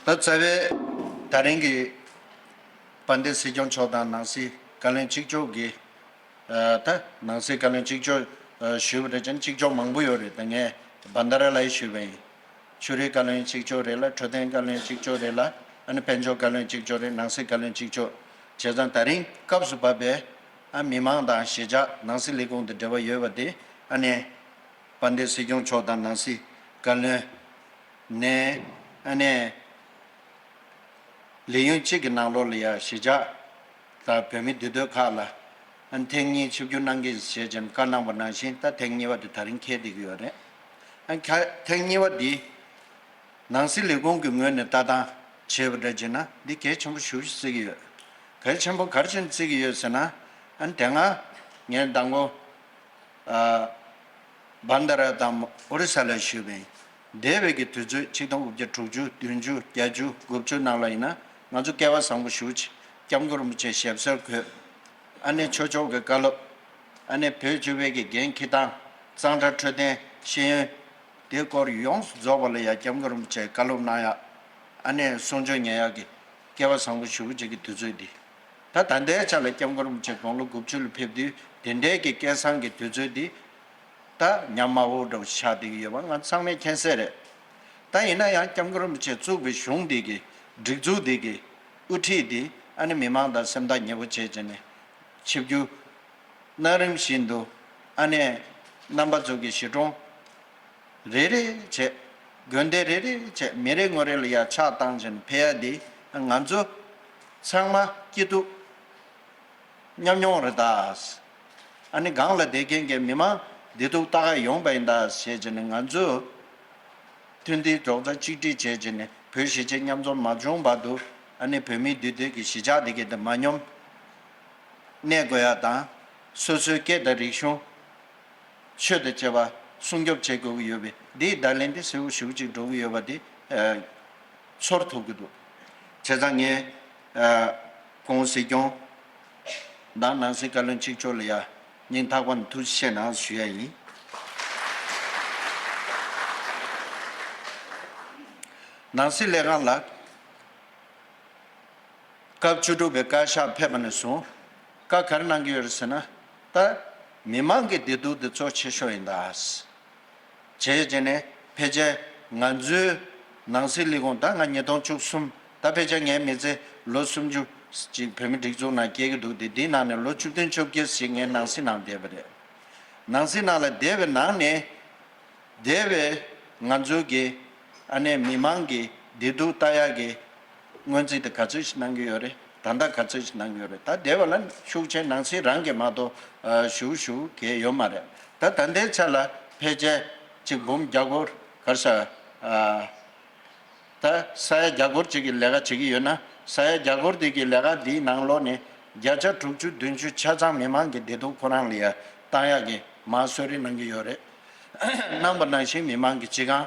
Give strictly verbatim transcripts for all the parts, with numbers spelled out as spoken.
ད་རྩ་བའི་ད་རིང་གི་དཔལ་ལྡན་སྲིད་སྐྱོང་མཆོག་དང་ནང་སྲིད་བཀའ་བློན་གཅིག་ལྕོགས་ཀྱི། ཨ། ད་ནང་སྲིད་བཀའ་བློན་གཅིག་ལྕོགས། ཨ། ཞུས་པ་རེད་ཅེ་ན་གཅིག་ལྕོགས་མང་པོ་ཡོད་རེད། ད་ངས་བན་ད་ར་ལ་ཡི་ཞུས་པ་ཡིན། ཆོས་རིག་བཀའ་བློན་གཅིག་ལྕོགས་རེད་ལ། འཕྲོད་བསྟེན་བཀའ་བློན་གཅིག་ལྕོགས་རེད་ལ། ཨ་ནི་དཔལ་འབྱོར་བཀའ་བློན་གཅིག་ལྕོགས་རེད། ནང་སྲིད་བཀའ་བློན་གཅིག་ལྕོགས། བྱས་ཙང་ད་རིང་སྐབས་སུ་བབས་པའི་ཨ་མི་མང་དང་གཞིས་ཆགས། ནང་སྲིད་ལས་ཁུངས་དང་འབྲེལ་བ་ཡོད་པ་དེ། ཨ་ནི་དཔལ་ལྡན་སྲིད་སྐྱོང་མཆོག་དང་ནང་སྲིད་བཀའ་བློན་ནས། ཨ་ནི། ལས་ཡུན་གཅིག་གི་ནང་ལོགས་ལ་ཡ་གཞིས་ཆགས་དང་བོད་མི་འདུས་སྡོད་ཁག་ལ་ཨ་ནི་ཐེངས་གཉིས་ཆིབས་བསྒྱུར་གནང་གི་ཡིན་ཞེས་བྱས་ནས་བཀའ་གནང་བ་ནང་བཞིན། ད་ཐེངས་གཉིས་པ་དེ་ད་རིང་འཁེལ་བསྡད་ཀྱི་ཡོད་རེད། ཨ་ནི་ཁ་ཐེངས་གཉིས་པ་འདི་ནང་སྲིད་ལས་ཁུངས་ཀྱི་ངོས་ནས་ལྟ་སྟངས་བྱས་པ་འདྲ་བྱས་ན་འདི་གལ་ཆེན་པོ་ཞེ་པོ་ཅིག་བརྩི་གི་ཡོད། གལ་ཆེན་པོ་ག་རེ་བྱས་ནས་བརྩི་གི་ཡོད་ཟེར་ན། ཨ་ནི་དེ་སྔ་ངས་མདང་དགོང་ཨ་བན་ད་ར་དང་ཨོ་རི་ས་ལ་ཞུས་པ་ཡིན། འདས་པའི་གི་དུས་ཚོད་ཆིག་སྟོང་དགུ་བརྒྱ་དྲུག་ཅུ། བདུན་ཅུ། བརྒྱད་ཅུ། དགུ་བཅུ་ནང་ལ་ཡིན་ན་ང་ཚོ་སྐལ་བ་བཟང་པོ་ཞེ་པོ་ཅིག་སྐྱབས་མགོན་རིན་པོ་ཆེ་ཞབས་སོར་འཁོད། ཨ་ནི་ཆོས་ཕྱོགས་ཀྱི་བཀའ་སློབ། ཨ་ནི་བོད་སྤྱི་པའི་གི་འགན་འཁྱེར་སྟངས། གཙང་སྦྲ་འཕྲོད་བསྟེན་ཤེས་ཡོན། དེའི་སྐོར་ཡོངས་སུ་རྫོགས་པ་ལ་ཡང་སྐྱབས་མགོན་རིན་པོ་ཆེས་བཀའ་སློབ་གནང་ཡག་ཨ་ནི་གསུང་ཆོས་ཉན་ཡག་གི་སྐལ་བ་བཟང་པོ་ཞེ་པོ་ཅིག་གི་དུས་ཚོད་འདི། ད་ད་ལྟའི་ཆ་ལ་སྐྱབས་མགོན་རིན་པོ་ཆེ་དགུང་ལོ་དགུ་བཅུ་ལ་ཕེབས་དུས་དེ་འདྲའི་གི་སྐལ་བཟང་གི་དུས་ཚོད་འདི་ད་ཉམས་དམའ་བོ་འདྲ་བོ་ཆགས་བསྡད་ཀྱི་ཡོད་པ་ང་ཚང་མས་མཁྱེན་གསལ་རེད། ད་ཡིན་ན་ཡང་སྐྱབས་མགོན་རིན་པོ་ཆེས་བཙུགས་པའི་གཞུང་འདི་གི་སྒྲིག་འཛུགས་འདི་གི་དབུ་ཁྲིད་འདི་ཨ་ནི་མི་མང་དང་སེམས་ཐག་ཉེ་པོ་བྱས་བྱས་ནས་ཆིབས་བསྒྱུར། གནང་རིམ་བཞིན་དུ་ཨ་ནེ་རྣམ་པ་ཚོ་གི་གཞིས་གྲོང་རེ་རེ་བྱས། དགོན་སྡེ་རེ་རེ་བྱས། མི་རེ་ངོ་རེ་ལ་ཡ་ཕྱག་བཏང་བྱས་ནས་ཕེབས་ཡ་འདི་ང་ཚོ་ཚང་མ་སྐྱིད་སྡུག་མཉམ་མྱོང་རེད་ད། ཨ་ནི་སྒང་ལ་བསྡད་མཁན་གྱི་མི་མང་བདེ་སྡུག་ལྟ་ག་ཡོང་པ་ཡིན་ད་ཞེས་བྱས་ནས་ང་ཚོ་མཐུན་སྒྲིལ་རྡོག་རྩ་གཅིག་སྒྲིལ་བྱས་བྱས་ནས་བོད་གཞིས་བྱེས་མཉམ་འཛོམས་མ་བྱུང་བར་དུ་ཨ་ནི་བོད་མིའི་འདུས་སྡོད་ཀྱི་གཞིས་ཆགས་འདི་གའི་དེ་མ་སྙོམས། གནས་དགོས་ཡ་དང་། སོ་སོའི་སྐད་དང་རིག་གཞུང་། ཆོས་དང་བཅས་པ་སྲུང་སྐྱོབ་བྱེད་དགོས་ཀྱི་ཡོད་པས་འདིའི་བརྡ་ལན་འདི་གསལ་པོ་ཞེ་པོ་ཅིག་འགྲོ་གི་ཡོད་པ་འདི་ཨ་ཚོར་ཐུབ་ཀྱི་འདུག་བྱས་ཙང་ངས་ཨ་སྐུ་ངོ་སྲིད་སྐྱོང་དང་ནང་སྲིད་བཀའ་བློན་གཅིག་ལྕོགས་ལ་ཡ་སྙིང་ཐག་པ་ནས་ཐུགས་རྗེ་ཆེ་གནང་ཞུ་ཡ་ཡིན། ནང་སྲིད་ལས་ཁང་ལ། སྐབས་བཅུ་དྲུག་པའི་བཀའ་ཤག་ཕེབས་པ་ནས་བཟུང་བཀའ་ག་རེ་གནང་གི་ཡོད་རེད་ཟེར་ན། ད་མི་མང་གི་བདེ་སྡུག་དེ་གཙོ་ཆེ་ཤོས་ཡིན་ད། བྱས་བྱས་ནས་ཕལ་ཆེར་ང་ཚོའི་ནང་སྲིད་ལས་ཁུངས་ད་ང་ཉིས་སྟོང་བཅུ་གསུམ་ད་ཕལ་ཆེར་ངའི་མི་ཚེ་ལོ་སུམ་ཅུ་ཅིག་བོད་མི་སྒྲིག་འཛུགས་ནང་སྐྱེལ་གྱི་འདུག་སྟེ། འདིའི་ནང་ནས་ལོ་བཅུ་བདུན་བཅོ་བརྒྱད་ཞིག་ངའི་ནང་སྲིད་ནང་བསྡད་པ་རེད། ནང་སྲིད་ནང་ལ་བསྡད་པའི་ནང་ནས། འདས་པའི་ང་ཚོའི་གི་ཨ་ནེ་མི་མང་གི་བདེ་སྡུག་ལྟ་ཡག་གི་སྔོན་རྩིས་དེ་ག་ཚོད་ཞིག་གནང་གི་ཡོད་རེད། ད་ལྟ་ག་ཚོད་ཞིག་གནང་གི་ཡོད་རེད། ད་འདས་པ་ལ་ཤུགས་ཆེ་ནང་སྲིད་རང་གི་མ་གཏོགས་ཨ་ཞུ་ཞུ་གི་ཡོད་མ་རེད། ད་ད་ལྟའི་ཆ་ལ་ཕལ་ཆེར་གཅིག་འབུམ་བརྒྱ་སྐོར་ག་རེ་ཟ་ཨ། ད་ས་ཡ་བརྒྱ་སྐོར་ཅིག་གི་ལས་ཀ་བྱེད་ཀྱི་ཡོད་ན། ས་ཡ་བརྒྱ་སྐོར་དེ་གི་ལས་ཀ་འདིའི་ནང་ལོགས་ནས་བརྒྱ་ཆ་དྲུག་ཅུ་བདུན་ཅུ་ཆ་ཚང་མི་མང་གི་བདེ་སྡུག་ཁོ་རང་ལ་ཡ་བཏང་ཡག་གི་མར་གསོལ་རས་གནང་གི་ཡོད་རེད། གནང་བ་ནང་བཞིན་མི་མང་གི་སྤྱི་ཁང་།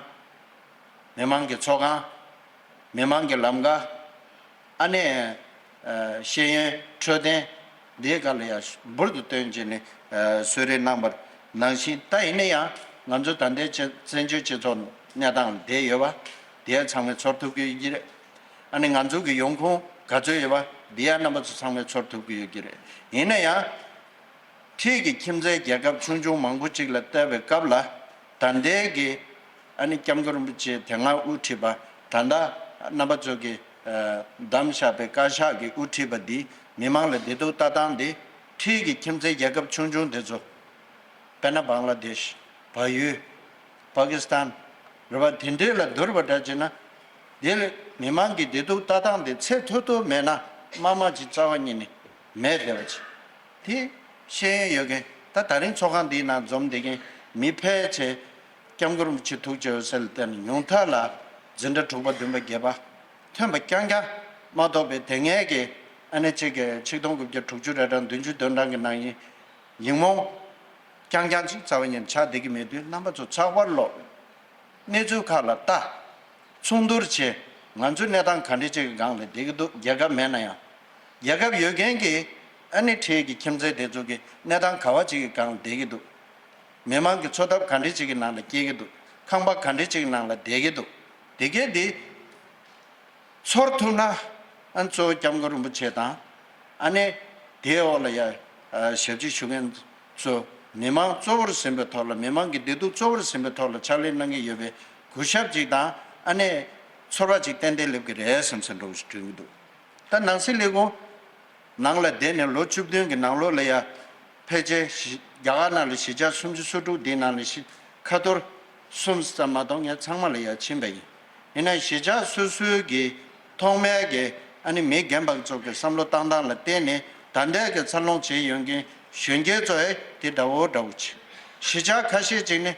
མི་མང་གི་ཚོགས་ཁང་། མི་མང་གི་ལམ་ཀ། ཨ་ནེ། ཨ་ཤེས་ཡོན། འཕྲོད་བསྟེན། འདིའི་སྒང་ལ་ཡང་འབུར་དུ་བཏོན་བྱས་ནས་ཨ་གསོལ་རས་གནང་བར་ནང་བཞིན། ད་ཡིན་ན་ཡང་ང་ཚོ་ད་ལྟའི་བཙན་བཙན་བྱོལ་སྤྱི་ཚོགས་གནས་སྟངས་ལ་བསྡད་ཡོད་པ་དེ་ཡང་ཚང་མས་ཚོར་ཐུབ་ཀྱི་ཡོད་ཀྱི་རེད། ཨ་ནི་ང་ཚོ་གི་ཡོང་ཁུངས་ག་ཚོད་ཡོད་པ་འདི་ཡང་རྣམ་པ་ཚོ་ཚང་མས་ཚོར་ཐུབ་ཀྱི་ཡོད་ཀྱི་རེད། ཡིན་ན་ཡང་། འཁྲིས་ཀྱི་ཁྱིམ་མཚེས་རྒྱལ་ཁབ་ཆུང་ཆུང་མང་པོ་ཅིག་ལ་བལྟ་བའི་སྐབས་ལ། ད་ལྟའི་གི་ཨ་ནི་སྐྱབས་མགོན་རིན་པོ་ཆེ་དེ་སྔ་དབུ་ཁྲིད་པ་ད་ལྟ་རྣམ་པ་ཚོ་གི་ཨ་བདམས་བཞག་པའི་བཀའ་ཤག་གི་དབུ་ཁྲིད་པ་འདིས་མི་མང་ལ་བདེ་སྡུག་ལྟ་སྟངས་འདི་འཁྲིས་ཀྱི་ཁྱིམ་མཚེས་རྒྱལ་ཁབ་ཆུང་ཆུང་དེ་ཚོ། དཔེར་ན་བང་ལ་དེཤ། བལ་ཡུལ། པ་ཀི་སི་ཐན། རེད་པ། དེ་འདྲའི་ལ་བསྡུར་བ་འདྲ་བྱས་ན། དེ་ལ་མི་མང་གི་བདེ་སྡུག་ལྟ་སྟངས་དེ་ཚད་མཐོ་མཐོ་མེད་ན་དམའ་དམའ་ཅིག་རྩ་བ་ཉིད་ནས་མེད་བསྡད་པ་ཅིག་དེ་ཤེས་ཡོན་ཡོད་མཁན། ད་ད་རིང་ཚོགས་ཁང་འདིའི་ནང་འཛོམས་བསྡད་མཁན་མི་ཕལ་ཆེར་སྐྱབས་མགོན་རིན་པོ་ཆེ་ཐུགས་རྗེ་ཡོད་ཟེར་ལ་བརྟེན་ནས་ཉུང་མཐའ་ལ་འཛིན་གྲྭ་དྲུག་པ་བདུན་པ་བརྒྱད་པ་ཐོན་པ་རྐྱང་རྐྱང་མ་གཏོགས་པའི་དེ་སྔའི་གི་ཨ་ནེ་གཅིག་གི་ཆིག་སྟོང་དགུ་བརྒྱ་དྲུག་ཅུ་རེ་གྲངས་བདུན་ཅུ་དོན་གྲངས་ཀྱི་ནང་ཡིན། ཡིག་རྨོངས་རྐྱང་རྐྱང་ཅིག་རྩ་བ་ཉིད་ཆགས་བསྡད་ཀྱི་མེད་དུས་རྣམ་པ་ཚོ་ཚགས་པར་ཀློག་གནས་ཚུལ་ཁག་ལ་ལྟ། མཚུངས་བསྡུར་བྱེད། ང་ཚོ་གནས་སྟངས་ག་འདྲ་ཅིག་གི་སྒང་ལ་བསྡད་ཀྱི་འདུག་རྒྱལ་ཁབ་མེད་ན་ཡང་། རྒྱལ་ཁབ་ཡོད་མཁན་གྱི་ཨ་ནི་འཁྲིས་ཀྱི་ཁྱིམ་མཚེས་དེ་ཚོ་གི་གནས་སྟངས་ག་བ་ཅིག་གི་སྒང་ལ་བསྡད་ཀྱི་འདུག་མི་མང་གི་འཚོ་ཐབས་ག་འདྲ་ཅིག་གི་ནང་ལ་སྐྱེལ་གྱི་འདུག་ཁང་པ་ག་འདྲ་ཅིག་གི་ནང་ལ་བསྡད་ཀྱི་འདུག་དེ་གས་འདི། འཐོར་ཐུབ་ན། ཨ་ནི་གཙོ་བོ་སྐྱབས་མགོན་རིན་པོ་ཆེ་དང་། ཨ་ནི་དེའི་འོག་ལ་ཡ་ཞབས་ཕྱི་ཞུ་མཁན་ཚོ་མི་མང་གཙོ་བོར་ཟིན་པའི་ཐོག་ལ། མི་མང་གི་བདེ་སྡུག་གཙོ་བོར་ཟིན་པའི་ཐོག་ལ་ཕྱག་ལས་གནང་གི་ཡོད་པའི་གུས་ཞབས་ཅིག་དང་། ཨ་ནི་ཚོར་བ་ཅིག་ཏན་ཏན་སླེབས་ཀྱི་རེད་བསམ་བསམ་འདྲ་བོ་ཞིག་དྲན་གྱི་འདུག་ད་ནང་སྲིད་ལས་ཁུངས་ནང་ལ་བསྡད་ནས་ལོ་བཅུ་བདུན་གྱི་ནང་ལོགས་ལ་ཡ། ཕལ་ཆེར་གཞི་རྒྱ་གར་ནང་ལ་གཞིས་ཆགས་སུམ་ཅུ་སོ་དྲུག་འདིའི་ནང་ལ་གཞི་ཁ་ཐོར་གསུམ་ཙམ་མ་གཏོགས་ངས་ཚང་མ་ལ་ཡ་ཕྱིན་པ་ཡིན། ཡིན་ན་གཞིས་ཆགས་སོ་སོའི་གི་ཐོག་མའི་གི་ཨ་ནི་མི་རྒན་པ་ཚོ་གི་བསམ་བློ་བཏང་སྟངས་ལ་བརྟེན་ནས། ད་ལྟའི་གི་འཚར་ལོངས་བྱེད་ཡོང་མཁན་གཞོན་སྐྱེས་ཚོ་ཨེ་དེ་འདྲ་བོ་འདྲ་བོ་བྱེད། གཞིས་ཆགས་ཁ་ཤས་ཅིག་ནི་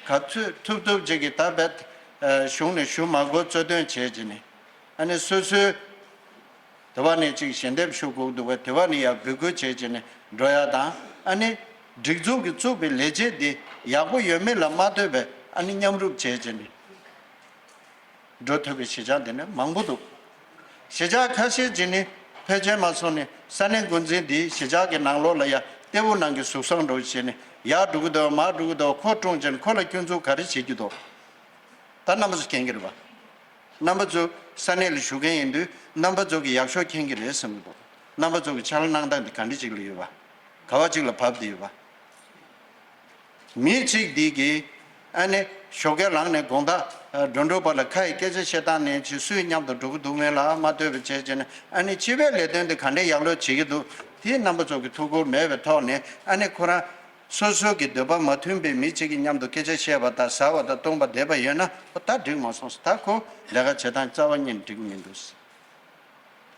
ག་ཚོད་ཐུབ་ཐུབ་ཅིག་གི་ད་བད་གཞུང་ནས་ཞུ་མ་དགོས་གཙོ་དོན་བྱས་ཅིག་ནི། ཨ་ནི་སོ་སོའི་དེ་བ་ནས་ཅིག་ཞལ་འདེབས་ཞུ་དགོས་འདུག་པ། དེ་བ་ནས་ཡར་འབོད་སྐུལ་བྱས་བྱས་ནས་འགྲོ་ཡ་དང་། ཨ་ནི་སྒྲིག་འཛུགས་ཀྱིས་བཙུགས་པའི་ལས་བྱེད་འདི་ཡག་པོ་ཡོད་མེད་ལ་མ་ལྟོས་པའི་ཨ་ནི་མཉམ་རུབ་བྱས་བྱས་ནས་འགྲོ་ཐུབ་པའི་གཞིས་ཆགས་འདི་ནི་མང་པོ་འདུག་གཞིས་ཆགས་ཁ་ཤས་ཅིག་ནི་ཕལ་ཆེར་མ་སོང་ནས་ས་གནས་འགོ་འཛིན་འདིས་གཞིས་ཆགས་ཀྱི་ནང་ལོགས་ལ་ཡ་ལྟེ་བོ་ནང་གི་ཟུག་གཟེར་འདྲ་བོ་བྱས་ནས་ཡར་འགྲོ་གི་འདུག་མར་འགྲོ་གི་འདུག་ཁོ་བཀྲོངས་བྱས་ནས་ཁོ་ལ་སྐྱོན་འཛུགས་ག་རེ་བྱེད་ཀྱི་འདུག་ད་རྣམ་པ་ཚོ་མཁྱེན་གྱི་རེད་པ། རྣམ་པ་ཚོ་ས་གནས་ལ་བཞུགས་མཁན་ཡིན་དུས་རྣམ་པ་ཚོ་གི་ཡག་ཤོས་མཁྱེན་གྱི་རེད་བསམ་གྱི་འདུག་རྣམ་པ་ཚོ་གི་ཕྱག་ལས་གནང་སྟངས་དེ་ག་འདྲ་ཅིག་ལ་ཡོད་པ། ག་བ་ཅིག་ལ་བབས་བསྡད་ཡོད་པ། མི་གཅིག་འདི་གིས་ཨ་ནི་ཞོགས་ཀས་ལངས་ནས་དགོང་དག་འགྲོ་འགྲོ་བར་ལ་ཁ་ཡི་སྐད་ཆ་བཤད་སྟངས་ནས་ཅི་སུའི་མཉམ་དུ་འགྲོ་གི་འདུག་མེད་ལ་མ་ལྟོས་པ་བྱས་བྱས་ནས། ཨ་ནི་སྤྱི་པའི་ལས་དོན་དེ་ག་འདྲའི་ཡག་ལོས་བྱེད་ཀྱི་འདུག་དེ་རྣམ་པ་ཚོ་གི་ཐུགས་ཁུར་མེད་པའི་ཐོག་ནས། ཨ་ནི་ཁོ་རང་སོ་སོ་གི་འདོད་པ་མ་མཐུན་པའི་མི་གཅིག་གི་མཉམ་དུ་སྐད་ཆ་བཤད་པ་དང་ཟ་བ་དང་བཏུང་བ་བསྡད་པ་ཡོད་ན། ཨོ་ད་འགྲིག་མ་སོང་ཟེར། ད་ཁོ་ལས་ཀ་བྱེད་སྟངས་རྩ་བ་ཉིད་ནས་འགྲིག་མི་འདུག་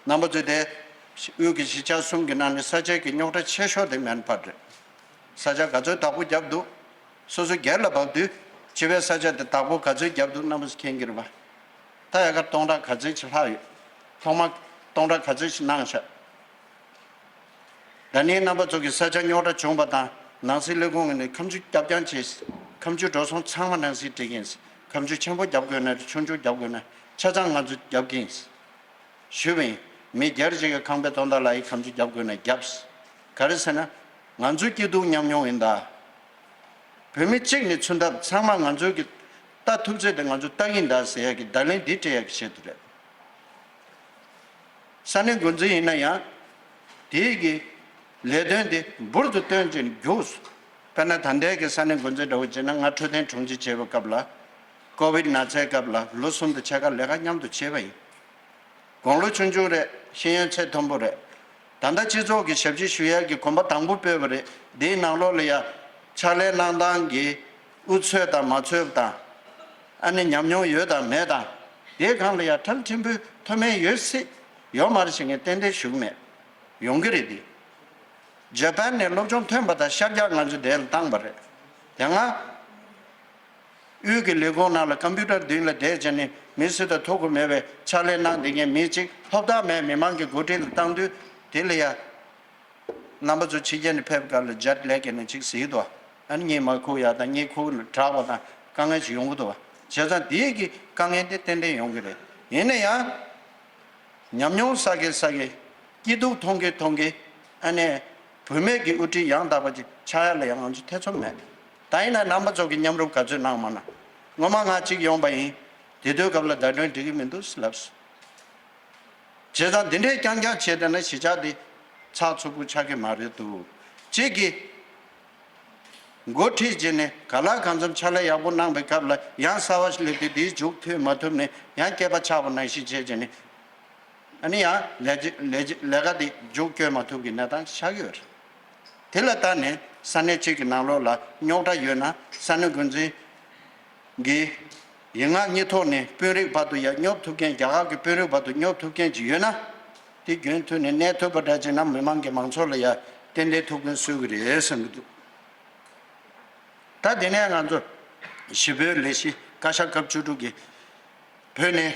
རྣམ་པ་ཚོས་དེ་དབུས་ཀྱི་གཞིས་ཆགས་གསུམ་གྱི་ནང་ནས་ས་ཆའི་གི་རྙོག་དྲ་ཆེ་ཤོས་དེ་མན་ཕར་རེད། ས་ཆ་ག་ཚོད་བདག་པོ་བརྒྱབ་འདུག་སོ་སོ་སྒེར་ལ་བབས་དུས་སྤྱི་པའི་ས་ཆ་དེ་བདག་པོ་ག་ཚོད་བརྒྱབ་འདུག་རྣམ་པ་ཚོས་མཁྱེན་གྱི་རེད་པ། ད་ཨེ་ཀར་སྟོང་ཕྲག་ག་ཚོད་ཅིག་ལྷག་ཡོད། ཐོག་མ་སྟོང་ཕྲག་ག་ཚོད་ཅིག་གནང་བཞག་ད་ནི་རྣམ་པ་ཚོ་གི་ས་ཆ་རྙོག་དྲ་བྱུང་བ་དང་། ནང་སྲིད་ལས་ཁུངས་ནས་ཁ་མཆུ་རྒྱབ་རྐྱང་བྱས། ཁ་མཆུ་འགྲོ་སོང་ཚང་མ་ནང་སྲིད་སྤྲད་ཀྱི་ཡིན། ཁ་མཆུ་ཆེན་པོ་རྒྱབ་དགོས་ན་ཆུང་ཆུང་རྒྱབ་དགོས་ན་ཆ་ཚང་ང་ཚོ་རྒྱབ་ཀྱི་ཡིན་ཞུས་པ་ཡིན། མི་སྒེར་གཅིག་གི་ཁང་པའི་དོན་དག་ལ་ཡི་ཁ་མཆུ་རྒྱབ་དགོས་ན་རྒྱབ། ག་རེ་ཟེར་ན། ང་ཚོ་སྐྱིད་སྡུག་མཉམ་མྱོང་ཡིན་ད། བོད་མི་གཅིག་ནས་ཚུན་ཐབས་ཚང་མ་ང་ཚོའི་གི་ལྟ་ཐུབ་ཚད་དེ་ང་ཚོ་ལྟ་གི་ཡིན་ད་ཟེར་ཡ་གི་བརྡ་ལན་འདི་སྤྲད་ཡ་གི་ཆེད་དུ་རེད། ས་གནས་འགོ་འཛིན་ཡིན་ན་ཡང་དེའི་གི་ལས་དོན་དེ་འབུར་དུ་བཏོན་ཅིང་རྒྱུགས། དཔེར་ན་ད་ལྟའི་གི་ས་གནས་འགོ་འཛིན་འདྲ་བོ་བྱས་ན། ང་འཕྲོད་བསྟེན་དྲུང་ཆེ་བྱེད་པའི་སྐབས་ལ། ཀོ་བིད་ན་ཚའི་སྐབས་ལ་ལོ་གསུམ་དང་ཕྱེད་ཀ་ལས་ཀ་མཉམ་དུ་བྱས་པ་ཡིན། དགུང་ལོ་ཆུང་ཆུང་རེད། ཤེས་ཡོན་ཚད་མཐོན་པོ་རེད། ད་ལྟ་སྤྱི་ཚོགས་ཀྱི་ཞབས་ཕྱི་ཞུ་ཡས་ཀྱི་གོམ་པ་དང་པོ་སྤོས་པ་རེད། འདིའི་ནང་ལོགས་ལ་ཡ་ཕྱག་ལས་གནང་སྟངས་ཀྱི་འུ་ཚོད་དང་མ་ཚོད་དང་། ཨ་ནི་ཉམས་མྱོང་ཡོད་དང་མེད་དང་། དེའི་སྒང་ལ་ཡ་ཁྲལ་ཕྲན་བུ་མཐོ་དམན་ཡོད་སྲིད། ཡོད་མ་རེད་ཟེར་མཁན་ཏན་ཏན་ཞུ་གི་མེད། ཡོང་གི་རེད་དེ། ཇ་པན་ནས་སློབ་སྦྱོང་ཐོན་པ་དང་ཤར་རྒྱག་ང་ཚོ་དེ་ལ་བཏང་པ་རེད། དེ་སྔ་དབུས་ཀྱི་ལས་ཁུངས་ནང་ལ་ཀམ་པུ་ཊར་མདུན་ལ་བསྡད་བྱས་ནས་མི་སུ་དང་ཐུག་དགོས་མེད་པའི་ཕྱག་ལས་གནང་བསྡད་མཁན་མི་གཅིག་ལྷོད་ཐག་མེད་མི་མང་གི་འགོ་ཁྲིད་ལ་བཏང་དུས། དེ་ལ་ཡ། རྣམ་པ་ཚོ་ཕྱི་རྒྱལ་ནས་ཕེབས་སྐབས་ལ་ཇེཊ་ལེག་ཡིན་ན་ཅིག་ཟེར་གྱི་འདུག་ཨ་ནི་གཉིད་མ་ཁུག་ཡ་དང་གཉིད་ཁུག་ན་དྲག་པ་དང་དཀའ་ངལ་ཞིག་ཡོང་གི་འདུག་བྱས་ཙང་དེའི་གི་དཀའ་ངལ་དེ་ཏན་ཏན་ཡོང་གི་རེད། ཡིན་ན་ཡང་། ཉམས་མྱོང་བསགས་གི་བསགས་གི། སྐྱིད་སྡུག་མཐོང་གི་མཐོང་གི། ཨ་ནི། བུད་མེད་ཀྱི་དབུ་ཁྲིད་ཡང་དག་པ་ཅིག་ཆགས་ཡ་ལ་ཡང་ང་ཚོ་ཐེ་ཚོམ་མེད། ད་ཡིན་ན་རྣམ་པ་ཚོ་གི་མཉམ་རུབ་ག་ཚོད་གནང་མ་གནང་། སྔོན་མ་ང་གཅིག་ཡོང་པ་ཡིན། དེ་དུས་སྐབས་ལ་བརྡ་དོན་འགྲིག་གི་མི་འདུག་ལབ་སོང་། བྱས་ཙང་འདི་འདྲའི་རྐྱང་རྐྱང་བྱས་བསྡད་ན་གཞིས་ཆགས་འདི་ཚགས་ཚུད་པོ་ཆགས་ཀྱི་མ་རེད་འདུག་གཅིག་གིས་འགོ་ཁྲིད་བྱས་ནས་ག་ལ་གང་འཚམ་ཕྱག་ལས་ཡག་པོ་གནང་བའི་སྐབས་ལ་ཡང་གསར་བ་ཞིག་སླེབས་དུས་འདིའི་མཇུག་མཐུད་མ་ཐུབ་ནས་ཡང་སྐྱེས་པ་ཆགས་པ་ནང་བཞིན་བྱས་བྱས་ནས། ཨ་ནི་ཡང་ལས་བྱེད་ལས་བྱེད་ལས་ཀ་འདི་མཇུག་སྐྱོལ་མ་ཐུབ་ཀྱི་གནས་སྟངས་ཆགས་ཀྱི་ཡོད་རེད། དེ་ལ་བལྟས་ནས་ས་གནས་གཅིག་གི་ནང་ལོགས་ལ་རྙོག་དྲ་ཡོད་ན་ས་གནས་འགོ་འཛིན་གྱིས་ཡིག་ངག་གཉིས་ཐོག་ནས་དཔོན་རིགས་བར་དུ་ཡར་སྙོབ་ཐུབ་མཁན། རྒྱ་གར་གྱི་དཔོན་རིགས་བར་དུ་སྙོབ་ཐུབ་མཁན་ཅིག་ཡོད་ན། དེ་རྒྱུན་མཐུད་ནས་གནས་ཐུབ་པ་འདྲ་ཅིག་ན་མི་མང་གི་མང་ཚོགས་ལ་ཡ་ཏན་ཏན་ཐུགས་ཕན་གསོས་ཀྱི་རེད་བསམ་གྱི་འདུག་ད་དེ་ནས་ང་ཚོ་ཞི་བོད་ལས་གཞི་བཀའ་ཤག་སྐབས་བཅུ་དྲུག་གི་བོད་ནས་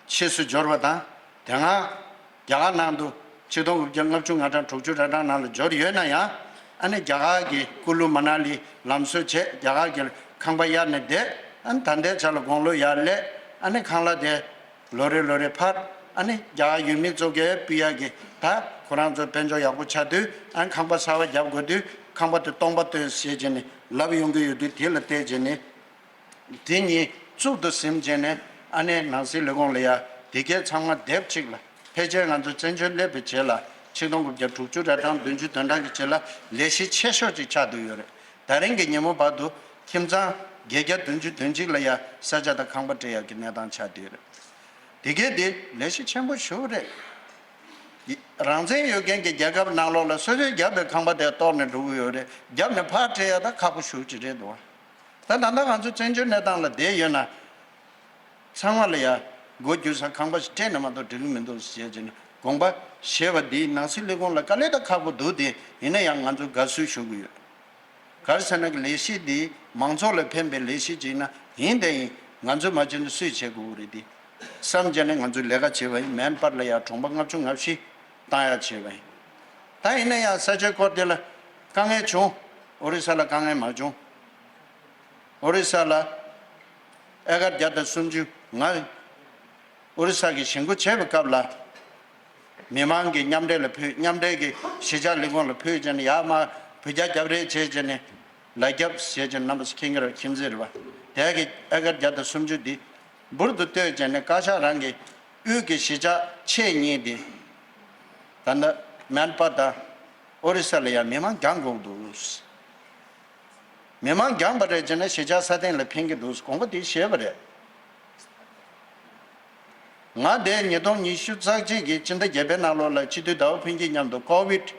ཕྱིས་སུ་འབྱོར་བ་དང་། དེ་སྔ་རྒྱ་གར་ནང་དུ་ཆིག་སྟོང་དགུ་བརྒྱ་ལྔ་བཅུ་ང་གྲངས་དྲུག་ཅུ་རེ་གྲངས་ནང་ལ་འབྱོར་ཡོད་ན་ཡང་། ཨ་ནི་རྒྱ་གར་གྱི་ཀུ་ལུ་མ་ན་ལི་ལམ་བཟོ་བྱས། རྒྱ་གར་གྱི་ཁང་པ་གཡར་ནས་བསྡད། ཨ་ནི་ད་ལྟའི་ཆ་ལ་དགུང་ལོ་ཡར་སླེབས། ཨ་ནི་ཁང་གླ་དེ་ལོ་རེ་ལོ་རེ་འཕར། ཨ་ནི་རྒྱ་གར་ཡུལ་མི་ཚོ་གིས་ཕུལ་ཡག་གི་ད་ཁོ་རང་ཚོ་དཔལ་འབྱོར་ཡག་པོ་ཆགས་དུས། ཨ་ནི་ཁང་པ་གསར་པ་རྒྱབ་དགོས་དུས་ཁང་པ་དེ་སྟོང་པ་སྟོན་ཟེར་བྱས་ནས་ལབ་ཡོང་གི་ཡོད་དུས། དེ་ལ་བལྟས་བྱས་ནས་དེ་གཉིས་གཙུག་ཏུ་ཟིན་བྱས་ནས། ཨ་ནི་ནང་སྲིད་ལས་ཁུངས་ལ་ཡ་ དེ་གས་ཚང་མ་སྡེབ་གཅིག་ལ་ཕལ་ཆེར་ང་ཚོ་བཙན་བྱོལ་སླེབས་པའི་རྗེས་ལ་ཆིག་སྟོང་དགུ་བརྒྱ་དྲུག་ཅུ་རེ་གྲངས་བདུན་ཅུ་དོན་གྲངས་ཀྱི་རྗེས་ལ་ལས་གཞི་ཆེ་ཤོས་ཅིག་ཆགས་བསྡད་ཡོད་རེད། ད་རིང་གི་ཉིན་མོ་བར་དུ་ཁྱིམ་ཚང་བརྒྱད་བརྒྱ་བདུན་ཅུ་དོན་གཅིག་ལ་ཡ་ས་ཆ་དང་ཁང་པ་སྤྲད་ཡག་གི་གནས་སྟངས་ཆགས་བསྡད་ཡོད་རེད། དེ་གས་དེ་ལས་གཞི་ཆེན་པོ་ཞེ་པོ་རེད། རང་བཙན་ཡོད་མཁན་གྱི་རྒྱལ་ཁབ་ནང་ལོགས་ལ་སོ་སོས་བརྒྱབ་པའི་ཁང་པ་དེ་གཏོར་ནས་འགྲོ་གི་ཡོད་རེད། བརྒྱབ་ནས་ཕར་སྤྲད་ཡ་ད་ཁག་པོ་ཞེ་པོ་ཅིག་རེད་འདུག་ད་ད་ལྟ་ང་ཚོ་བཙན་བྱོལ་གནས་སྟངས་ལ་བསྡད་ཡོད་ན། ཚང་མ་ལ་ཡ་སྒོ་རྒྱུ་ས་ཁང་པ་ཞིག་སྤྲད་ན་མ་གཏོགས་འགྲིག་གི་མི་འདུག་ཟེར་བྱས་ནས་དགོངས་པ་བཞེས་པ་འདིས་ནང་སྲིད་ལས་ཁུངས་ལ་དཀའ་ལས་ད་ཁག་པོ་འདུག་དེ་ཡིན་ན་ཡང་ང་ཚོ་དགའ་བསུ་ཞུ་གི་ཡོད། ག་རེ་ཟེར་ན་གི་ལས་གཞི་འདི་མང་ཚོགས་ལ་ཕན་པའི་ལས་གཞི་ཅིག་ཡིན་ན་ཡིན་དེ་ཡིན་ང་ཚོས་མ་བྱས་ན་སུས་བྱེད་དགོས་ཀྱི་རེད་དེ། བསམ་བྱས་ནས་ང་ཚོས་ལས་ཀ་བྱས་པ་ཡིན། མན་པར་ལ་ཡ་གྲོང་པ་ལྔ་བཅུ་ང་བཞི་བཏང་ཡ་བྱས་པ་ཡིན། ད་ཡིན་ན་ཡང་ས་ཆའི་སྐོར་དེ་ལ་དཀའ་ངལ་བྱུང་། ཨོ་རི་ས་ལ་དཀའ་ངལ་མ་བྱུང་། ཨོ་རི་ས་ལ་ཨེ་ཀར་བརྒྱ་དང་སུམ་ཅུ་ང་ཨོ་རི་ས་གི་ཞེན་ཁོག་བྱས་པའི་སྐབས་ལ། མི་མང་གི་མཉམ་འབྲེལ་ལ་ཕུལ། མཉམ་འབྲེལ་གྱི་གཞིས་ཆགས་ལས་ཁུངས་ལ་ཕུལ་བྱས་ནས་ཡར་མར་བོད་རྒྱ་རྒྱབ་རེས་བྱས་བྱས་ནས་ལ་རྒྱབ་བྱས་བྱས་ནས་རྣམ་པ་ཚོ་མཁྱེན་གྱི་རེད། མཁྱེན་གསལ་རེད་པ། དེ་གི་ཨེ་ཀར་བརྒྱ་དང་སུམ་ཅུ་འདི་འབུར་དུ་བཏོད་བྱས་ནས་བཀའ་ཤག་རང་གི་དབུས་ཀྱི་གཞིས་ཆགས་ཆེ་གཉིས་འདི་ད་ལྟ་མན་པ་དང་ཨོ་རི་ས་ལ་ཡང་མི་མང་རྒྱག་དགོས་འདུག་མི་མང་རྒྱག་པ་རེད་བྱས་ན་གཞིས་ཆགས་སྲ་བརྟན་ལ་ཕན་གྱི་འདུག་དགོངས་པ་དེ་བཞེས་པ་རེད། ང་དེ་ཉིས་སྟོང་ཉི་ཤུ་རྩ་གཅིག་གི་སྤྱི་ཟླ་བརྒྱད་པའི་ནང་ལོགས་ལ་སྤྱི་འཐུས་ཟླ་བ་ཕུན་སྐྱིད་མཉམ་དུ་ཀོ་ཝིད་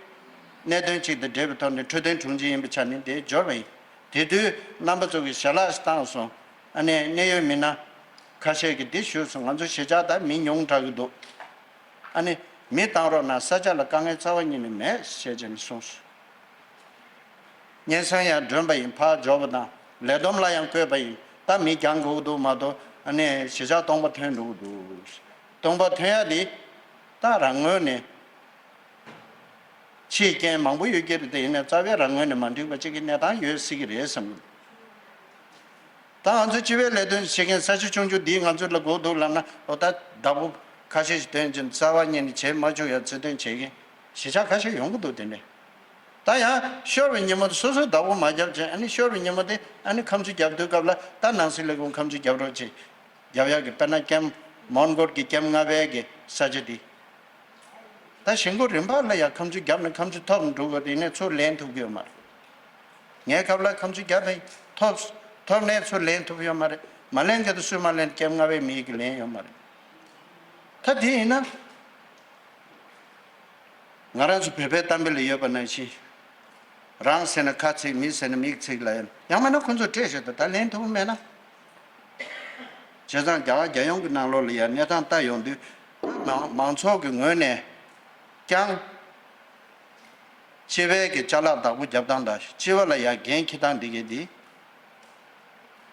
གནད་དོན་གཅིག་དང་འབྲེལ་བའི་ཐོག་ནས་འཕྲོད་བསྟེན་དྲུང་ཆེ་ཡིན་པའི་ཆ་ནས་དེ་འབྱོར་བ་ཡིན། དེ་དུས་རྣམ་པ་ཚོ་གིས་ཞལ་ལག་ཞིག་བཏང་སོང་། ཨ་ནི་གནད་ཡོད་མི་སྣ་ཁ་ཤས་ཀྱིས་འདི་ཞུས་སོང་། ང་ཚོ་གཞིས་ཆགས་ད་མི་ཉུང་དྲགས་ཀྱི་འདུག་ཨ་ནི་མི་བཏང་རོགས་གནང་། ས་ཆ་ལ་དཀའ་ངལ་རྩ་བ་ཉིད་ནས་མེད་ཞེས་བྱས་ནས་གསུངས་སོང་། སྙན་སེང་ཡང་སྒྲོན་པ་ཡིན། ཕར་འབྱོར་བ་དང་ལས་བསྡོམས་ལ་ཡང་བཀོད་པ་ཡིན། ད་མི་རྒྱག་དགོས་འདུག་མ་གཏོགས་ཨ་ནི་གཞིས་ཆགས་སྟོང་པ་ཐོན་འགྲོ་གི་འདུག་སྟོང་པ་ཐོན་ཡ་དེ་ད་རང་ངོས་ནས་ཕྱིའི་རྐྱེན་མང་པོ་ཡོད་ཀྱི་རེད། དེ་ཡིན་ན་རྩ་བའི་རང་ངོས་ནས་མ་འགྲིག་པ་གཅིག་གི་གནས་སྟངས་ཡོད་སྲིད་ཀྱི་རེད་བསམ་གྱི་འདུག་ད་ང་ཚོ་སྤྱི་པའི་ལས་དོན་བྱེད་མཁན་ས་ཆ་ཆུང་ཆུང་འདིས་ང་ཚོ་ལ་དགོས་འདུག་ལབ་ན། འོ་ད་བདག་པོ་ཁ་ཤས་ཤིག་འདོན་ཅིང་རྩ་བ་ཉིད་ནས་བྱེད་མ་བཅུག་ཡ་རྩོད་དོན་བྱེད་མཁན་གཞིས་ཆགས་ཁ་ཤས་ཡོང་གི་འདུག་དེ་འདྲས། ད་ཡང་ཤོར་བའི་ཉིན་མོ་དེ་སོ་སོས་བདག་པོ་མ་བརྒྱབ་ཅིང་། ཨ་ནི་ཤོར་བའི་ཉིན་མོ་དེ་ཨ་ནི་ཁ་མཆུ་རྒྱབ་དུས་སྐབས་ལ་ད་ནང་སྲིད་ལས་ཁུངས་ཁ་མཆུ་རྒྱབ་རོགས་བྱེད། རྒྱབ་ཡག་གི་དཔེར་ན་ཀེམ་མོན་གྷོ་གི་ཀེམ་ལྔ་པའི་གི་ས་ཆ་དེ། ད་ཞེན་ཁོག་རིམ་པ་ལ་ཡང་ཁ་མཆུ་བརྒྱབ་ནས་ཁ་མཆུ་ཐོབ་འགྲོ་དགོས་དེ་ནས་ཚུར་ལེན་ཐུབ་ཀྱི་ཡོད་མ་རེད། ངའི་སྐབས་ལ་ཁ་མཆུ་བརྒྱབ་པས་ཐོབ། ཐོབ་ནས་ཚུར་ལེན་ཐུབ་ཡོད་མ་རེད། མ་ལེན་མཁན་དུ་སུས་མ་ལེན། ཀེམ་ལྔ་པའི་མི་ཡིས་ཀྱི་ལེན་ཡོད་མ་རེད། ད་དེ་ཡིན་ན། ང་རང་ཚོ་བོད་པའི་གཏམ་དཔེ་ལ་ཡོད་པ་ནང་བཞིན། རང་ཟེར་ན་ཁ་ཚིག་མི་ཟེར་ན་མིག་ཚིག་ལ་ཡང་ཡང་མིན་ན་ཁོ་ཚོས་སྤྲད་བཞག་ད་ད་ལེན་ཐུབ་མེད་ན། བྱས་ཙང་རྒྱ་གར་རྒྱལ་ཡོངས་ཀྱི་ནང་ལོགས་ལ་ཡང་གནས་སྟངས་ལྟ་ཡོང་དུས། མང་མང་ཚོགས་ཀྱི་ངོས་ནས་ཀྱང་། སྤྱི་པའི་གི་ཅ་ལག་བདག་པོ་རྒྱབ་སྟངས་དང་སྤྱི་པ་ལ་ཡང་འགན་འཁྱེར་སྟངས་འདི་གས་འདི།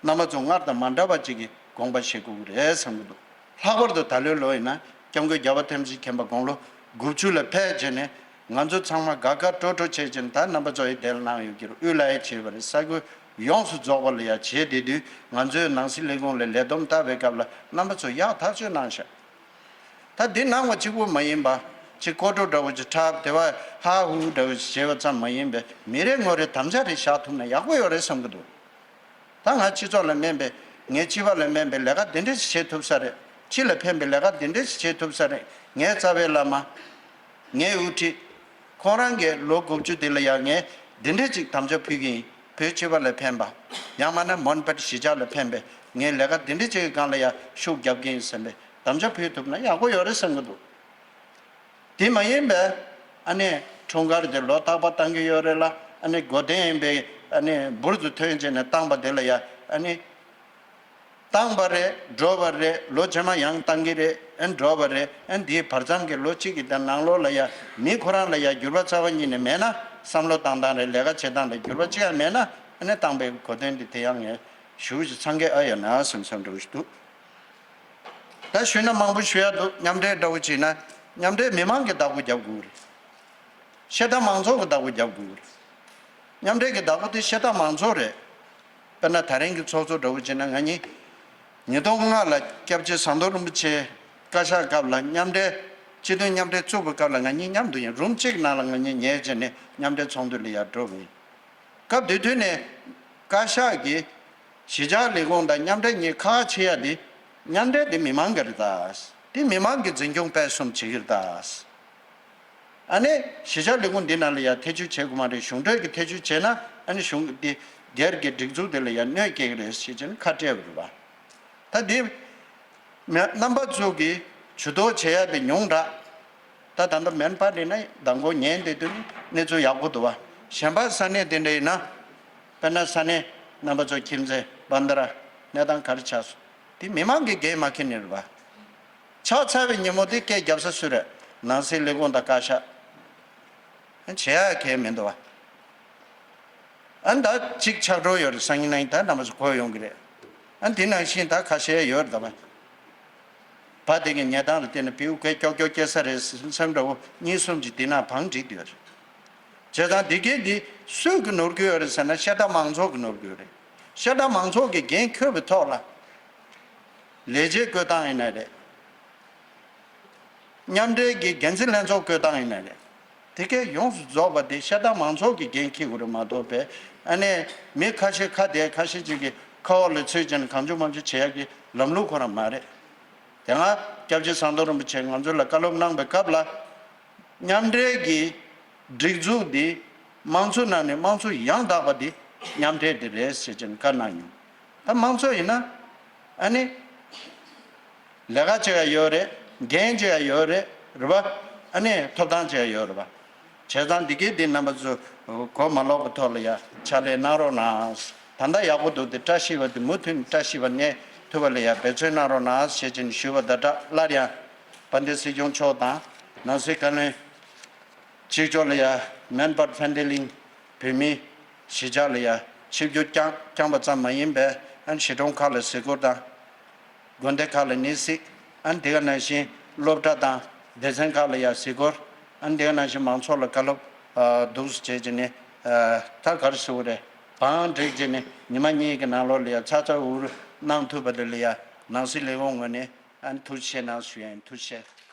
རྣམ་པ་ཚོ་སྔར་དང་མ་འདྲ་བ་ཅིག་གི་དགོངས་པ་བཞེས་དགོས་ཀྱི་རེད་བསམ་གྱི་འདུག་ལྷག་པར་དུ་ད་ལོའི་ལོ་ཡིན་ན་སྐྱབས་མགོན་རྒྱལ་བ་ཐམས་ཅད་མཁྱེན་པ་དགུང་ལོ་དགུ་བཅུ་ལ་ཕེབས་རྗེས་ནས་ང་ཚོ་ཚང་མ་དགའ་དགའ་སྤྲོ་སྤྲོ་བྱས་རྗེས་ནས། ད་རྣམ་པ་ཚོ་ཡི་དེ་ལ་གནང་ཡོད་ཀྱི་རེད། དབུས་ལ་ཡ་བྱས་པ་རེད། ས་ཁུལ་ཡོངས་སུ་རྫོགས་པ་ལ་ཡ་བྱས་བསྡད་དུས། ང་ཚོའི་ནང་སྲིད་ལས་ཁུངས་ལ་ལས་བསྡོམས་བཏབ་པའི་སྐབས་ལ་རྣམ་པ་ཚོ་ཡག་ཐག་ཆོད་གནང་ཤག་ད་འདི་ནང་བ་གཅིག་པུ་མ་ཡིན་པ། ཅིག་ཀོ་ཀྲོ་འདྲ་བོ་ཅིག་འཁྲབ། དེ་བ་ཧ་ཧུ་འདྲ་བོ་ཅིག་བྱས་པ་ཙམ་མ་ཡིན་པའི་མི་རེ་ངོ་རེ་དམ་བཅའ་རེ་བཞག་ཐུབ་ན་ཡག་པོ་ཡོད་རེད་བསམ་གྱི་འདུག་ད་ང་སྤྱི་ཚོགས་ལ་སྨན་པའི། ངའི་སྤྱི་པ་ལ་སྨན་པའི་ལས་ཀ་འདི་འདྲ་ཞིག་བྱེད་ཐུབ་ས་རེད། སྤྱི་ལ་ཕན་པའི་ལས་ཀ་འདི་འདྲ་ཞིག་བྱེད་ཐུབ་ས་རེད། ངའི་རྩ་བའི་བླ་མ། ངའི་དབུ་ཁྲིད། ཁོང་རང་གིས་ལོ་དགུ་བཅུ་འདི་ལ་ཡང་ངས་འདི་འདྲ་ཅིག་དམ་བཅའ་ཕུལ་གྱི་ཡིན། བོད་སྤྱི་པ་ལ་ཕན་པ། ཡང་མིན་ན་མོན་པ་གཞིས་ཆགས་ལ་ཕན་པའི་ངའི་ལས་ཀ་འདི་འདྲ་ཅིག་གི་སྒང་ལ་ཡང་ཤུགས་རྒྱབ་ཀྱི་ཡིན་བསམ་པའི་དམ་བཅའ་ཕུལ་ཐུབ་ན་ཡག་པོ་ཡོད་རེད་བསམ་གྱི་འདུག་དེ་མ་ཡིན་པའི་ཨ་ནི་འཁྲུངས་སྐར་དེ་ལོ་རྟག་པར་བཏང་གི་ཡོད་རེད་ལ། ཨ་ནི་སྒོ་བསྟེན་ཡིན་པའི་ཨ་ནི་འབུར་དུ་ཐོན་བྱས་ནས་བཏང་པ་དེ་ལ་ཡ་ཨ་ནི་བཏང་པ་རེད། འགྲོ་བ་རེད། ལོ་རྗེས་མ་ཡང་བཏང་གི་རེད། ཨ་ནི་འགྲོ་བ་རེད། ཨ་ནི་དེའི་བར་མཚམས་ཀྱི་ལོ་གཅིག་གི་དེ་ནང་ལོགས་ལ་ཡ་མི་ཁོ་རང་ལ་ཡ་འགྱུར་བ་རྩ་བ་ཉིད་ནས་མེད་ན། བསམ་བློ་བཏང་སྟངས་རེད། ལས་ཀ་བྱེད་སྟངས་རེད། འགྱུར་བ་གཅིག་ཡང་མེད་ན། ཨ་ནི་བཏང་པའི་གོ་དོན་དེ་དེ་ཡང་ངས་ཞུ་ཞིག་ཚང་གི་ཨ་ཡོད་ན་བསམ་བསམ་འདྲ་བོ་ཞིག་འདུག་ད་ཞུས་ན་མང་པོ་ཞུ་ཡ་འདུག་མཉམ་འབྲེལ་འདྲ་བོ་བྱས་ན་མཉམ་འབྲེལ་མི་མང་གི་བདག་པོ་རྒྱབ་དགོས་རེད། ཤ་སྟག་མང་ཚོགས་ཀྱི་བདག་པོ་རྒྱབ་དགོས་རེད། མཉམ་འབྲེལ་གྱི་བདག་པོ་དེ་ཤ་སྟག་མང་ཚོགས་རེད། དཔེར་ན་ད་རིང་གི་ཚོགས་གཙོ་འདྲ་བོ་བྱས་ན་ང་གཉིས་ཉིས་སྟོང་ལྔ་ལ་སྐྱབས་རྗེ་ཟམ་གདོང་རིན་པོ་ཆེའི་བཀའ་ཤག་སྐབས་ལ་མཉམ་འབྲེལ་སྤྱི་མཐུན་མཉམ་འབྲེལ་བཙུགས་པའི་སྐབས་ལ་ང་གཉིས་མཉམ་དུ་ཡིན། རུམ་གཅིག་ནང་ལ་ང་གཉིས་ཉལ་བྱས་ནས་མཉམ་འབྲེལ་ཚོགས་འདུ་ལ་ཡར་འགྲོ་བ་ཡིན། སྐབས་དེ་དུས་ནས་བཀའ་ཤག་གིས་གཞིས་ཆགས་ལས་ཁུངས་དང་མཉམ་འབྲེལ་གཉིས་ཁག་ཆེ་ཡ་དེ། མཉམ་འབྲེལ་དེ་མི་མང་གི་རེད་ད། དེ་མི་མང་གི་འཛིན་སྐྱོང་སྤེལ་གསུམ་བྱེད་ཀྱི་རེད་ད། ཨ་ནི་གཞིས་ཆགས་ལས་ཁུངས་འདི་ནང་ལ་ཡ་ཐེ་བྱུས་བྱེད་དགོས་མ་རེད། གཞུང་འབྲེལ་གྱི་ཐེ་བྱུས་བྱས་ན་ཨ་ནི་གཞུང་འདི་སྒེར་གྱི་སྒྲིག་འཛུགས་དེ་ལ་ཡ་གནོད་སྐྱེལ་གྱི་རེད་ཟེར་བྱས་ནས་ཁ་བྲལ་བ་རེད་པ། ད་འདི་མི་རྣམ་པ་ཚོ་གིས་ཇུས་གཏོགས་བྱེད་ཡ་དེ་ཉུང་དྲགས། ད་ད་ལྟ་མེན་པར་ནི་ན་མདང་དགོང་ཉན་བསྡད་དུས་ནི་གནས་ཚུལ་ཡག་པོ་འདུག་པ། གཞན་པ་ས་གནས་དེ་འདྲ་ཡིན་ན། དཔེར་ན་ས་གནས་རྣམ་པ་ཚོ་ཁྱིམ་མཚེས་བན་དྷ་ར་གནས་སྟངས་ག་རེ་ཆགས་སོང་། དེ་མི་མང་གིས་འགན་མ་འཁྱེར་ནི་རེད་པ། ཕྱག་འཚལ་བའི་ཉིན་མོ་དེ་སྐད་རྒྱབ་ས་སུ་རེད། ནང་སྲིད་ལས་ཁུངས་དང་བཀའ་ཤག་བྱེད་ཡ་གང་ཡང་མི་འདུག་པ། ཨ་ནི་ད་གཅིག་ཆགས་འགྲོ་ཡོད་རེད། སང་ཉིན་གནངས་ཉིན་ད་རྣམ་པ་ཚོ་གོ་ཡོང་གི་རེད། ཨ་ནི་དེ་ནང་བཞིན་ད་ཁ་ཤས་ཡོད་རེད་ད་པ། བ་དེ་གི་ཉལ་ཐང་ལ་བལྟས་ན་བེའུ་སྐད་ཀྱོག་ཀྱོག་སྐྱེ་ས་རེད་བསམ་འདྲ་བོ་གཉིས་གསུམ་ཅིག་དེ་ན་བང་བསྒྲིགས་ཡོད་རེད། བྱས་ཙང་འདི་གའི་འདི་སུས་ཀྱི་ནོར་གྱི་ཡོད་རེད་ཟེར་ན་ཤ་སྟག་མང་ཚོགས་ཀྱི་ནོར་གྱི་ཡོད་རེད། ཤ་སྟག་མང་ཚོགས་ཀྱི་འགན་འཁྱེར་བའི་ཐོག་ལ། ལས་བྱེད་བསྐོས་སྟངས་ཡིན་ན་རེད། མཉམ་འབྲེལ་གྱི་འགན་འཛིན་ལྷན་ཚོགས་བསྐོས་སྟངས་ཡིན་ན་རེད། དེ་གས་ཡོངས་སུ་རྫོགས་པ་དེ་ཤ་སྟག་མང་ཚོགས་ཀྱི་འགན་འཁྱེར་དགོས་རེད་མ་གཏོགས་པས་ཨ་ནི་མི་ཁ་ཤས་ཁ་བདེ་ཁ་ཤས་ཅིག་གི་ཁ་འོག་ལ་ཚུད་ཀྱིན་གང་བྱུང་མང་བྱུང་བྱེད་ཡག་གི་ལམ་ལུགས་ཁོ་རང་མ་རེད། དེ་སྔ་སྐྱབས་རྗེ་ཟམ་གདོང་རིན་པོ་ཆེས་ང་ཚོ་ལ་བཀའ་སློབ་གནང་བའི་སྐབས་ལ། མཉམ་འབྲེལ་གྱི་སྒྲིག་འཛུགས་འདི་དམངས་གཙོ་ནང་ནས་དམངས་གཙོ་ཡང་དག་པ་འདི་མཉམ་འབྲེལ་འདི་རེད་ཟེར་ཅིག་བཀའ་གནང་མྱོང་། ད་དམངས་གཙོ་ཡིན་ན་ཨ་ནི་ལས་ཀ་བྱེད་ཡ་ཡོད་རེད། འགན་བྱེད་ཡ་ཡོད་རེད། རེད་པ། ཨ་ནི་ཐོབ་ཐང་བྱེད་ཡ་ཡོད་རེད་པ། བྱས་ཙང་འདི་གའི་འདི་རྣམ་པ་ཚོ་གོ་མ་ལོག་པའི་ཐོག་ལ་ཡ་ཕྱག་ལས་གནང་རོགས་གནང་། ད་ལྟ་ཡག་པོ་འདུག་སྟེ་བཀྲ་ཤིས་པ་འདི་མུ་མཐུད་ནས་བཀྲ་ཤིས་པ་གནས་ཐུབ་པ་ལ་ཡ་འབད་བརྩོན་གནང་རོགས་གནང་ཞེས་བྱས་ནས་ཞུས་པ་ད་དྲག་སླར་ཡང་དཔལ་ལྡན་སྲིད་སྐྱོང་མཆོག་དང་ནང་སྲིད་བཀའ་བློན། གཅིག་ལྕོགས་ལ་ཡ་མེན་པར་ཕན་བདེ་གླིང་བོད་མིའི་གཞིས་ཆགས་ལ་ཡ་ཆིབས་བསྒྱུར་བསྐྱངས་བསྐྱངས་པ་ཙམ་མ་ཡིན་པའི་ཨན་གཞིས་གྲོང་ཁག་ལ་གཟིགས་སྐོར་དང་། དགོན་སྡེ་ཁག་ལ་གནས་གཟིགས། ཨན་དེ་ག་ནང་བཞིན་སློབ་གྲྭ་དང་སྡེ་ཚན་ཁག་ལ་ཡ་གཟིགས་སྐོར། ཨན་དེ་ག་ནང་བཞིན་མང་ཚོགས་ལ་བཀའ་སློབ་འདུག་སེ་བྱས་བྱས་ནས་ད་ག་རེ་ཟེར་དགོས་རེད། བང་བསྒྲིགས་བྱས་ནས་ཉི་མ་གཉིས་ཀྱི་ནང་ལོགས་ལ་ཡ་ཚ་ཚ་འུར་འུར་གནང་ཐུབ་པ་དེ་ལ་ཡ་ནང་སྲིད་ལས་ཁུངས་ངོས་ནས་ཨན་ཐུགས་རྗེ་ཆེ་གནང་ཞུ་ཡ་ཡིན། ཐུགས་རྗེ་ཆེ།